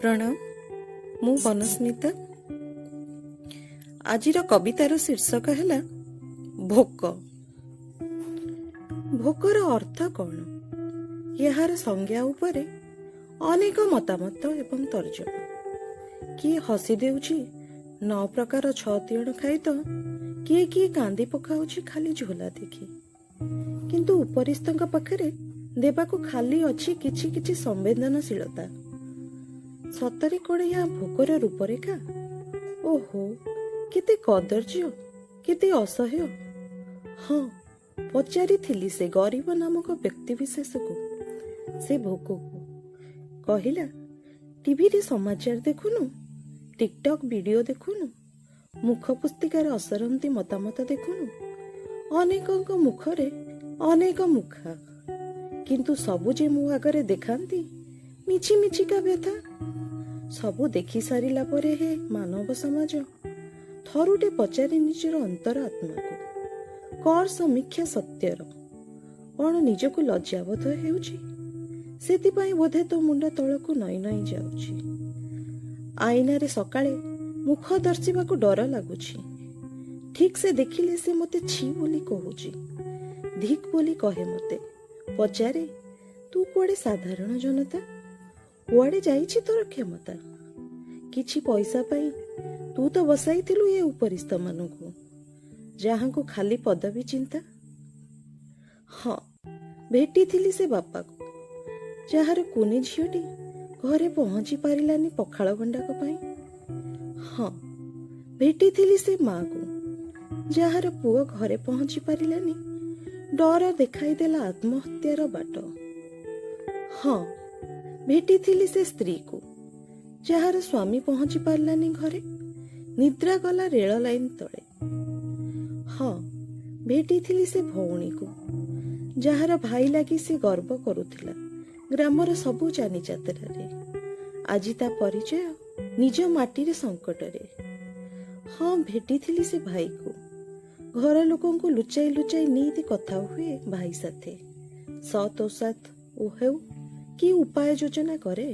ପ୍ରଣାମ, ମୁଁ ବନସ୍ମିତା। ଆଜିର କବିତାର ଶୀର୍ଷକ ହେଲା ଭୋକ। ଭୋକର ଅର୍ଥ କ'ଣ? ଏହାର ସଂଜ୍ଞା ଉପରେ ଅନେକ ମତାମତ ଏବଂ ତର୍ଜମା। କିଏ ହସି ଦେଉଛି ନଅ ପ୍ରକାର ଛଅ ତିଅଣ ଖାଇ ତ କିଏ କିଏ କାନ୍ଦି ପକାଉଛି ଖାଲି ଝୋଲା ଦେଖି। କିନ୍ତୁ ଉପରିସ୍ଥଙ୍କ ପାଖରେ ଦେବାକୁ ଖାଲି ଅଛି କିଛି କିଛି ସମ୍ବେଦନଶୀଳତା। ସତରେ କ'ଣ ଏହା ଭୋକର ରୂପରେଖା? ଓହୋ, କେତେ କଦର୍ଯ୍ୟ, କେତେ ଅସହ୍ୟ! ହଁ, ପଚାରିଥିଲି ସେ ଗରିବ ନାମକ ବ୍ୟକ୍ତିବିଶେଷକୁ ସେ ଭୋକକୁ। କହିଲା, ଟିଭିରେ ସମାଚାର ଦେଖୁନୁ? ଟିକଟକ୍ ଭିଡିଓ ଦେଖୁନୁ? ମୁଖ ପୁସ୍ତିକାରେ ଅସରନ୍ତି ମତାମତ ଦେଖୁନୁ? ଅନେକଙ୍କ ମୁଖରେ ଅନେକ ମୁଖା, କିନ୍ତୁ ସବୁ ଯେ ମୋ ଆଗରେ ଦେଖାନ୍ତି ମିଛି ମିଛିକା ବ୍ୟଥା। ସବୁ ଦେଖି ସାରିଲା ପରେ, ହେ ମାନବ ସମାଜ, ଥରୁଟେ ପଚାରେ ନିଜର ଅନ୍ତର ଆତ୍ମାକୁ, କର ସମୀକ୍ଷା ସତ୍ୟର। କ'ଣ ନିଜକୁ ଲଜ୍ଜାବୋଧ ହେଉଛି? ସେଥିପାଇଁ ବୋଧେ ତୋ ମୁଣ୍ଡ ତଳକୁ ନଇଁ ନଇଁ ଯାଉଛି। ଆଇନାରେ ସକାଳେ ମୁଖ ଦର୍ଶିବାକୁ ଡର ଲାଗୁଛି। ଠିକ୍ ସେ ଦେଖିଲେ ସେ ମୋତେ ଛି ବୋଲି କହୁଛି, ଧିକ୍ ବୋଲି କହେ ମୋତେ। ପଚାରେ, ତୁ କୁଆଡ଼େ ସାଧାରଣ ଜନତା? କୁଆଡ଼େ ଯାଇଛି ତୋର କ୍ଷମତା? କିଛି ପଇସା ପାଇଁ ତୁ ତ ବସାଇଥିଲୁ ଏ ଉପରିସ୍ଥମାନଙ୍କୁ, ଯାହାଙ୍କୁ ଖାଲି ପଦବୀ ଚିନ୍ତା। ହଁ, ଭେଟିଥିଲି ସେ ବାପାକୁ, ଯାହାର କୁନି ଝିଅଟି ଘରେ ପହଞ୍ଚି ପାରିଲାନି ପଖାଳ ଗଣ୍ଡାକ ପାଇଁ। ହଁ, ଭେଟିଥିଲି ସେ ମାକୁ, ଯାହାର ପୁଅ ଘରେ ପହଞ୍ଚି ପାରିଲାନି, ଡର ଦେଖାଇଦେଲା ଆତ୍ମହତ୍ୟାର ବାଟ। ହଁ, ଭେଟିଥିଲି ସେ ସ୍ତ୍ରୀକୁ, ଯାହାର ସ୍ୱାମୀ ପହଞ୍ଚି ପାରିଲାନି ଘରେ, ନିଦ୍ରା ଗଲା ରେଳ ଲାଇନ ତଳେ। ହଁ, ଭେଟିଥିଲି ସେ ଭଉଣୀକୁ, ଯାହାର ଭାଇ ଲାଗି ସେ ଗର୍ବ କରୁଥିଲା ଗ୍ରାମର ସବୁ ଯାନିଯାତ୍ରାରେ। ଆଜି ତା ପରିଚୟ ନିଜ ମାଟିରେ ସଙ୍କଟରେ। ହଁ, ଭେଟିଥିଲି ସେ ଭାଇକୁ, ଘର ଲୋକଙ୍କୁ ଲୁଚାଇ ଲୁଚାଇ ନିତି କଥା ହୁଏ ଭାଇ ସାଥେ, ସତ୍ ଓସତ୍ ଓ ହେଉ କି ଉପାୟ ଯୋଜନା କରେ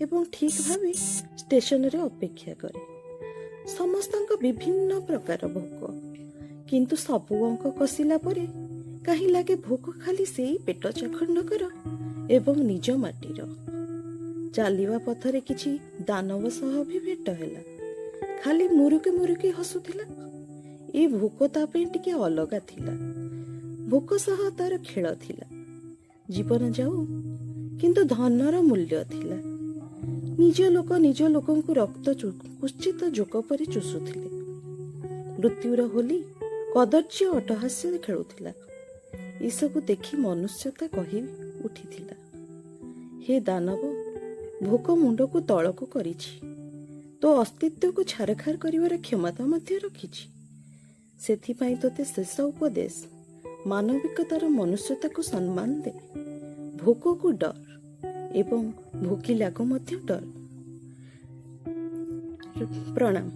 ଏବଂ ଠିକ ଭାବେ ଷ୍ଟେସନରେ ଅପେକ୍ଷା କରେ। ସମସ୍ତଙ୍କ ବିଭିନ୍ନ ପ୍ରକାର ଭୋକ, କିନ୍ତୁ ସବୁ ଅଙ୍କ କଷିଲା ପରେ କାହିଁ ଲାଗେ ଭୋକ ଖାଲି ସେଇ ପେଟ ଚାଖଣ୍ଡକର ଏବଂ ନିଜ ମାଟିର। ଚାଲିବା ପଥରେ କିଛି ଦାନବ ସହ ବି ଭେଟ ହେଲା, ଖାଲି ମୁରୁକି ମୁରୁକି ହସୁଥିଲା। ଏ ଭୋକ ତା ପାଇଁ ଟିକେ ଅଲଗା ଥିଲା। ଭୋକ ସହ ତାର ଖେଳ ଥିଲା। ଜୀବନ ଯାଉ, କିନ୍ତୁ ଧନର ମୂଲ୍ୟ ଥିଲା। ନିଜ ଲୋକ ନିଜ ଲୋକଙ୍କୁ ରକ୍ତ କୁତ୍ସିତ ଜୋକ ପରି ଚୁଷୁଥିଲେ। ମୃତ୍ୟୁର ହୋଲି କଦର୍ଯ୍ୟ ଅଟହାସ୍ୟ ଖେଳୁଥିଲା। ଏସବୁ ଦେଖି ମନୁଷ୍ୟତା କହି ଉଠିଥିଲା, ହେ ଦାନବ, ଭୋକ ମୁଣ୍ଡକୁ ତଳକୁ କରିଛି, ତୋ ଅସ୍ତିତ୍ୱକୁ ଛାରଖାର କରିବାର କ୍ଷମତା ମଧ୍ୟ ରଖିଛି। ସେଥିପାଇଁ ତୋତେ ଶେଷ ଉପଦେଶ, ମାନବିକତାର ମନୁଷ୍ୟତାକୁ ସମ୍ମାନ ଦେ, ଭୋକକୁ ଡର ଏବଂ ଭୋକିଲାକୁ ମଧ୍ୟ ଡର। ପ୍ରଣାମ।